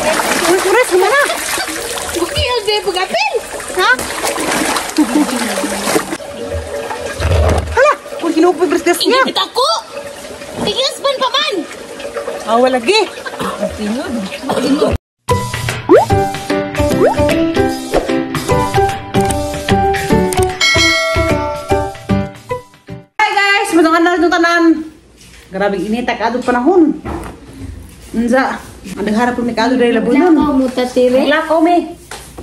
Uris, gimana? Bukil deh pagapil. Ha? Hala, kung kinupoy brisgas niya. Ingit ako. Tigas man pa man. Ah, wala lagi. Hi guys, matang na itong tanan. Grabe init kado panahon. Unsa, ang harap mi kado dahil labunon. Lakaw mo tatire. Malakaw mi.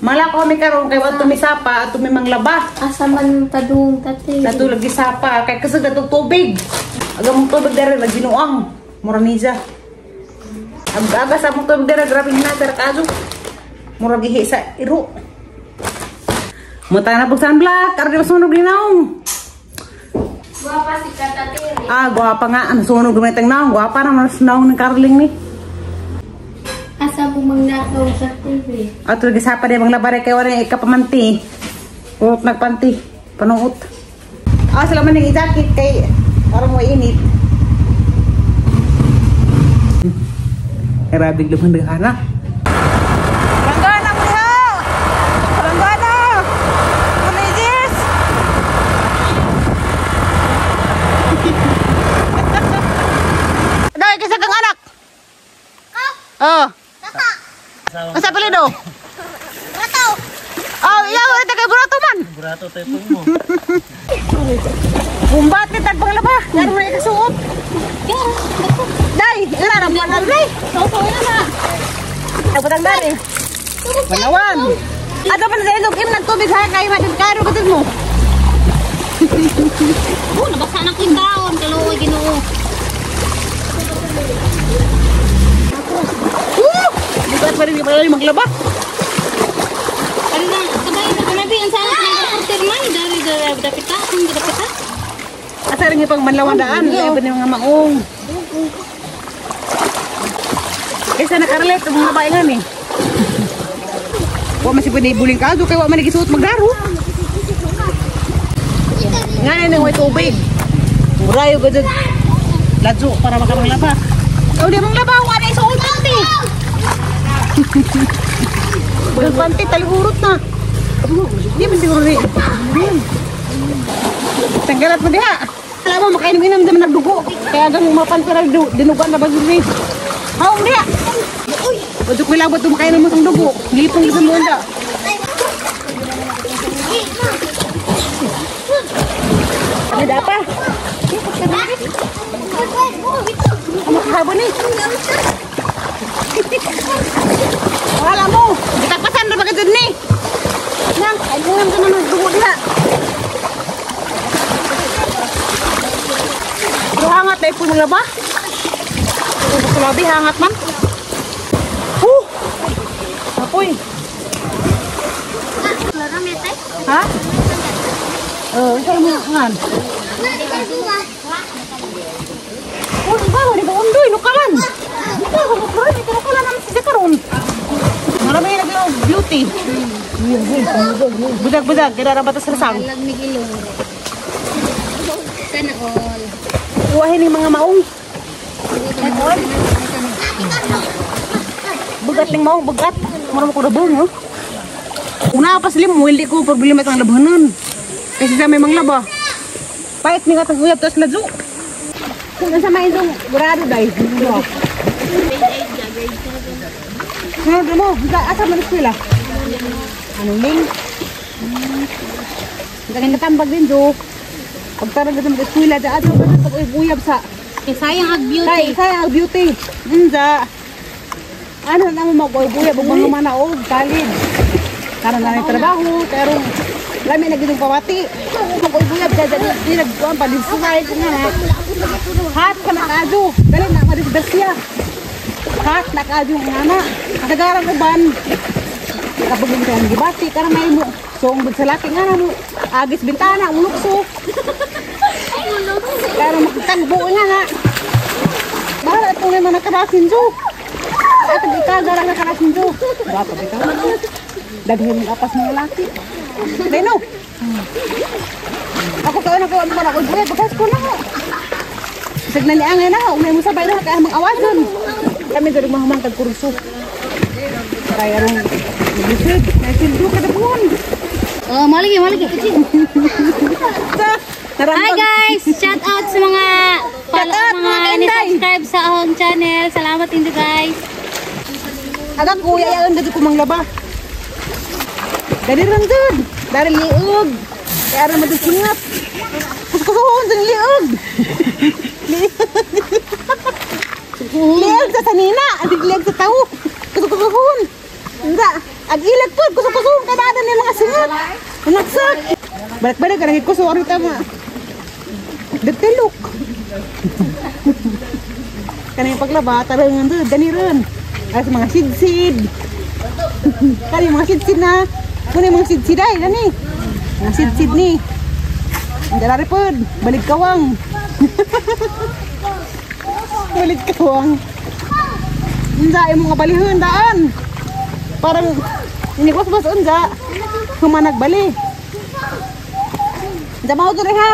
Malakaw mi karon kay wato mi sapa ato mi manglaba. Asa man tadung tatire. Dato lagi sapa kay kasag datong tubig. Aga mong tubig dere nagbinuang. Mura niya. Aga sa mong tubig dere grabe hinadar kado. Mura gihi sa iro. Muta na pag sunblock, karon di masunog ginaong. Guwapa si katatire. Ah, guwapa nga. Ano sunog gumitang naong. Guwapa na mas naong ng Carling ni. Asa mo mangnakaw sa TV? Ato lagi sapa di manglaba kay wala ikapamanti. Urot nagpanti. Panuot. Ah, sila man ning jacket kay parang mo init. Grabe lumang dagana. Langgana mo diha. Langgana. Colleges. Dai kaysa kang anak. Oh. Asa apelyido? Burato. Oh, iyaw ito kay Burato man. Burato tayo mo. Bumbat ni tag panglaba. Ngano na ikasuot? Dai, ira ra mo na dai. Toto na. Abotang dari. Panawan. Ato pa sa ilog im nagtubig ha kay madin karo katid mo. Oh, nabasa na ko yung taon. Kaluoy Ginoo. Bugat pa rin di pa maglaba. Ano na, sabay na kanabi ang sana sa man dari dapit ka, kung dapit ka. Asa rin pang manlawan daan, laban ni mga maong. Kaysa nakarelate ang mga babae nga ni. Wa man si pwede ibuling ka kay wa man gisuot magdaro. Nga na nang way tubig. Murayo gud ladyo para makamanglaba. Ikaw di manglaba, wa na isuot panty. Bagang panty talihurot na. Di man siguro ni. Tanggalat mo diha. Alam mo makainom-inom naman nagdugo. Kaya gang mapanti ra dinugan na ba gud ni. Haong diha. Uy, wadto ko labot makainom mo sang dugo. Lipong sa munda. Ano da pa? Ang makahabon ni. Wala mo. Gitapasan na ba ni? Nang, ay buhang ka naman dugo diha. Pero hangat na ipo mga ba? Sulabi, hangat man. Huh! Apoy. Ha? Oh, ikaw mo ngan. Oh, di ba? Di ba undoy? Nukalan. Ikaw, ikaw, nukalan naman siya karon. Marami na yung beauty. Budag-budag, kaya batas rasang. Sana all. Uwahin yung mga maong. Bugat ng maong, bugat. Marami ko rabon, no? Una pa sila mo, hindi ko problema itong labanan. Kasi sa may manglaba. Pait ni katang uyab, tapos ladyo. Kung nasa may itong burado, day. Sunod mo, asa man eskwela? Anong ling? Ang katambag din, Jo. Pagtarang ka sa mag-eskwela, dyan, asa man pag-uyab sa... Eh, sayang ang beauty. Ay, sayang ang beauty. Unsa. Ano na mo mag-uyab, ang mga manaog, college. Karon na may trabaho, pero lami na gitong pamati. Mag-uyab, dyan, dyan, di nagkuhan pa, disasay ko nga na. Hat ka na kajo. Dali na, madisgrasya. Hat na kajo nga na. Kasagaran uban. Kapag hindi ka gibati, karang may mo. So, ang sa laki nga na mo. Agis bintana, ulukso. Pero makitagbo nga na. Bahala itong may mga nakarasin, Jo. At ikagara na karasin, Jo. Baka ba ikaw? Daghin ng apas ng laki. Beno! Ako kaon ako, ano ba ako? Buhay, pagkas ko na ako. Isag na niya na, umay mo sabay na, kaya mang awasan. Kami doon mahamang tagkurso. Kaya ron naglisod, nasildo kada buwan. Oh, malagi, malagi. Sa Hi guys! Shout out sa mga Shout out, mga mga inday. ni-subscribe sa akong channel. Salamat inyo guys. Aga kuya yan dito ko manglaba. Dali ron dud. Dari liog. Kaya ron mo singat. Kuskusuhon dun liog. Liog sa sanina, ang liog sa tao. Kuskusuhon. Unsa? Ag ilag pod kuskusuhon kay dada ni mga singat. Naksak. Balik-balik ka nang kuso aron tama. Detelok. Kanang paglaba tarangan dud dani ron. Ay sa mga sidsid. Kani mga sidsid na. Muna yung mga sidsid ay nani. Mga sidsid ni. Ang pod, balik kawang. Balik kawang. Unsa imong nga balihon daan. Parang inikos-bos unsa. Humanag bali. Unsa mao diri ha?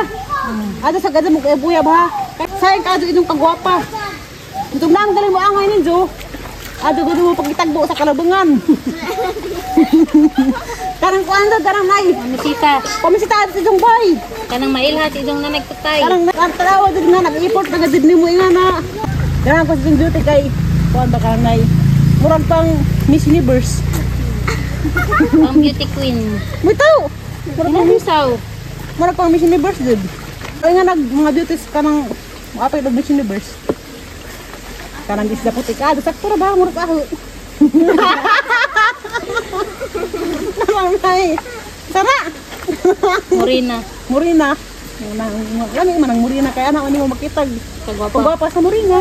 Ato sa gada mo kay buyab ha. Sayang ka ato inong kagwapa. Itong nang galing mo angay ninyo. Ato gud mo pagitagbo sa kalabangan. Karang kuan do, karang nay. Pamisita. Pamisita ato itong bay. Kanang mailhat idong na nagpatay. Karang ang tanawa did nga nag-import na gid nimo nga na. Karang ko sa duty kay kuan ba karang nay. Murag pang Miss Universe. Ang beauty queen. Bitaw. Murag pang Miss, Saw. murag pang Miss Universe dud. Ay nga nag mga beauties kanang maapay og Miss Universe. Kanang isda puti ka, sakto ra ba murag aho. Naman nay. Tara. Morena. Murina. Lami man ang murina kaya ana mo makitag. Kagwapa. Pagwapa sa murina.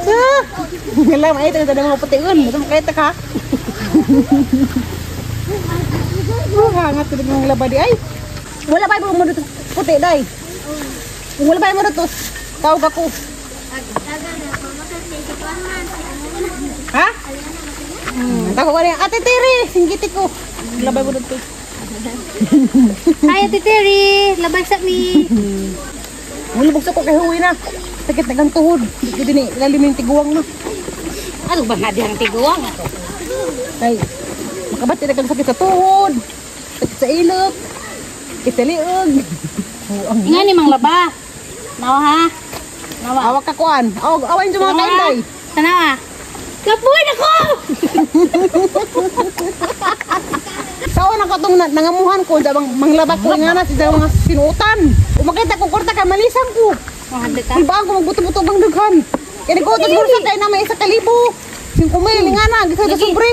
Ah! Wala ay ito mga pution. Ito makita ka. Oh, hangat ito ng laba di ay. Wala pa mo dito puti day. Kung wala pa mo dito, tawag ako. Ha? Tawag ko niya, Ate Terry, singgiti ko. Labay mo dito. Hi Ate Terry, labay sa mi. Muli bugso ko kay huwi na. Sakit na kang tuhod. Hindi ko din eh, lalim yung tiguang na. Ano ba nga diyang tiguang ato? Kay, makabati na kang sakit sa tuhod. Sakit sa ilok. Sakit sa liog. Ang Nga ni mang laba. Nawa ha? Nawa. Awak ka kuan. Aw, awain sa mga kainday. Tanawa. Kapuin ako! Sao na ko tong nangamuhan ko, sa manglaba ko nga na sa mga sinuotan. Kung makita ko korta ka malisan ko. Mahanda ka. Ibaan ko magbuto-buto bang daghan. Kaya ko tas bulsa kay na may 1,000. 5,000 nga na gikan sa sobre.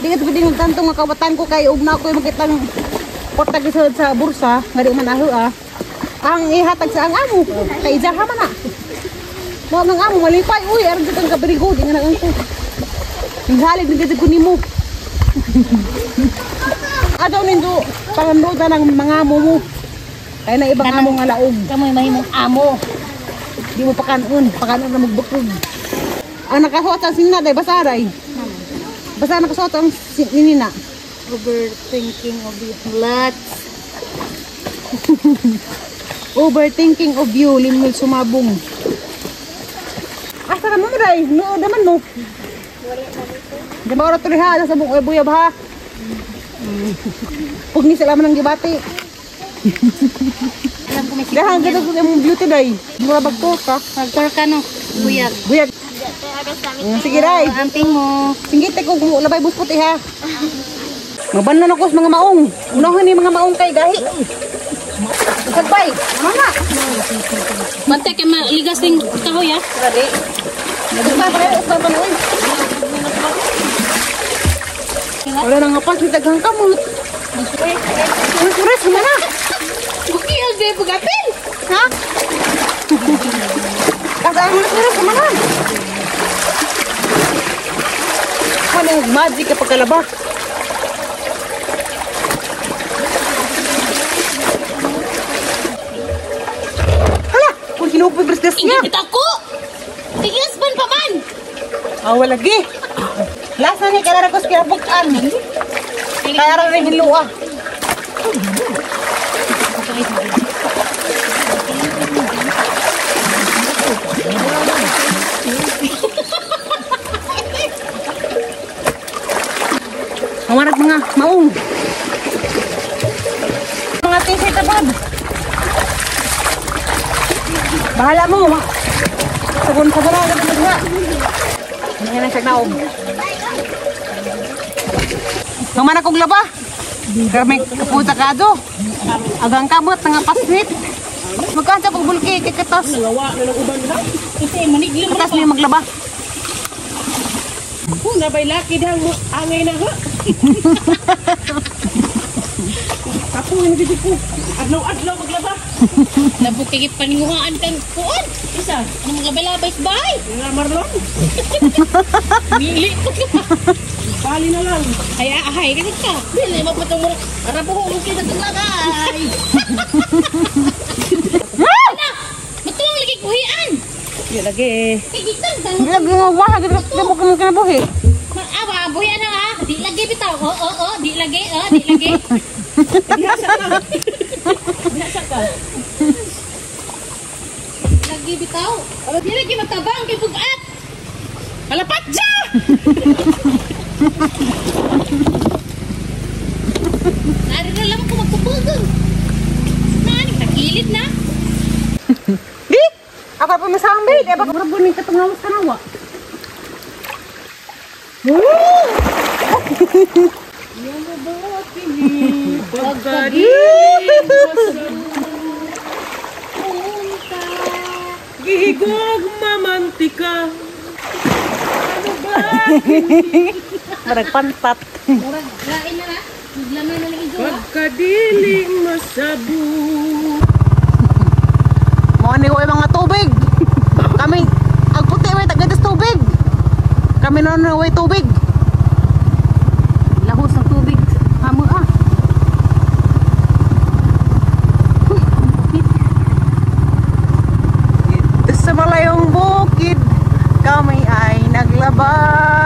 Di ka pwede ng tanto nga kawatan ko kay ug na ko makitang korta gisod sa bursa nga di man aho ah. Ang ihatag sa ang amo kay ijaha man na. Mo ang amo malipay uy aron jud kang kaberigo di nga nang ko. Gihalid ni gid ko nimo. Adaw nindo pangandoda ng mga amo mo. Kaya na ibang amo nga laog. Kamoy mahimong amo. Di mo pakanon, pakanon na magbukog. Ang nakasuot ang sinina day basaray. Basta nakasuot ang ninina. Overthinking of you. Lots. Overthinking of you, Limul sumabong. Asa ka mo day? Nood naman mo. Di ba oras tuloy ha? Sa buong buyab ha? Pug ni sila man ang gibati. Alam ko may Dahan ganda ko imong beauty day. Mura bagto ka. Pagtor ka no. Buyag. Buyag. Sige day. Amping mo. Singgit ko kung labay bus puti ha. Mabanlan ako sa mga maong. Unahan ni mga maong kay gahi. Sagbay. Mama. Bantay kay maligas ning kahoy ah. Ready? Nagpa pa pa pa uy. Wala na nga pa kita daghang kamot. Uy, kuras naman na. Buki ang di pagapil. Ha? Kasaan mo na kuras naman na. Ano magic kapag kalaba? Hala! Kung kinupod brisgas niya. Ingit ako. Tigas ban pa man. Ah, wala gi. Last na ni karara ko sa kinabukan. Kaya rin hinlua. Mawarag mga maong. Mga t-shirt abad. Bahala mo. Sabon-sabon ako na magwa. Hindi na siya naog. Maman akong laba. Kami kapunta ka do. Agang kamot nga pasnit. Magkaan sa pagbulki kay katas. Kasi maniglim Katas niya maglaba. Kung nabay laki dahil mo, angay na ha. Kapuhin gid ko. Adlaw-adlaw maglaba. Nabukigit paninguhaan kang kuan. Isa, Ano mga balabay bay? nga Marlon. Mili ko ka. Bali na lang. Ay, ahay, kasi ka. Dili, mapatong mo. Arabuhong kita tulagay. Ana, matuwang lagi kuhian. Di lagi. Kay gikan dang. Hindi lagi nga wala gid ka mo kinabuhi. Awa, buhian na ha. Di lagi bitaw. Oo, oo, oo, di lagi, oh, di lagi. Dihasa ka. Dihasa ka. Lagi bitaw. Di lagi matabang kay bugat. Kalapat siya! Nari na lang ko magpupugang. Nani, nakilit na. Di! Ako pa masambit. Eh, baka murag buning katungawas kanawa. Woo! Punta. Gihigog mamantika. Ano ba? Murag pantat. Murag, lain na na. Naglaman na lang ijo ha. Pagkadiling masabu. Mo ni way mga tubig. Kami ang puti may tagadas tubig. Kami noon way tubig. Lahos ng tubig. Hamo ah. Dito sa malayong bukid, kami ay naglaba.